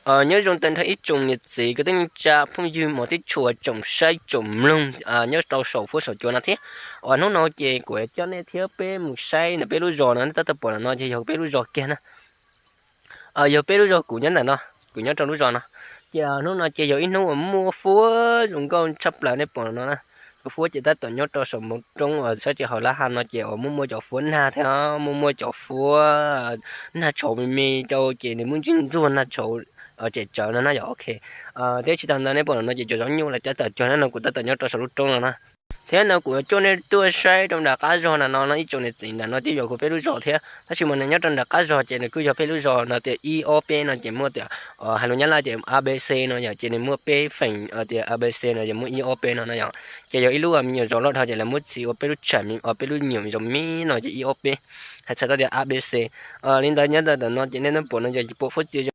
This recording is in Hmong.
Nyob zoo tag nrho ib tsoom niam txiv kwv tij neej tsa phooj ywg mos tib tshua tsoom saib tsoom mloog nyob rau saum huab saum cua no thiab. Uas hnub no ces kuv coj nej thiab peb mus saib ntawm peb lub zos no, nej tab tom pom no ces yog peb lub zos kiag na. Yog peb lub zos, kuv nyob ntawm no, kuv nyob rau lub zos no. Ces hnub no ces yog ib hnub uas muaj fuab zoo nkauj tshaj plaws, nej pom no na. Cov fuab ces tab tom nyob rau saum mus roob uas sab tim hauv lab ha no ces uas muaj muaj cov fuab nag thiab muaj muaj cov fuab nag tshauv me me rau ces nws muaj ntsis ntxuag nag tshauv tsem tsawv no na yom. Ok, thiab tsis tas ntawd nej pom no ces cov zaub nyuj los cab tawm cuag no, kuv tab tom nyob rau saum lub roob no na. Thiab no kuv coj nej tuaj saib rau nram qab zog na no no, ib tsoom niam txiv, nram no twb yog kuv peb lub zos thiab, tab sis mas nws nyob rau nram qab zog ces nws kuj yog peb lub zos no tias ib ob peb no ces muaj tias, hais lus Nyab Laj tias A B C no yom, ces nws muaj peb feem tias A B C no yog muaj ib ob peb no no yom. Ces yog ib lub me nyuam zos loj dhau ces lawv muab txiv ua peb lub tsam, peb lub nyuam zos me no ces ib ob peb, hais txhais tau tias A B C. Li ntawd nyob ntawm no ces nej pom no yog pom fuab txias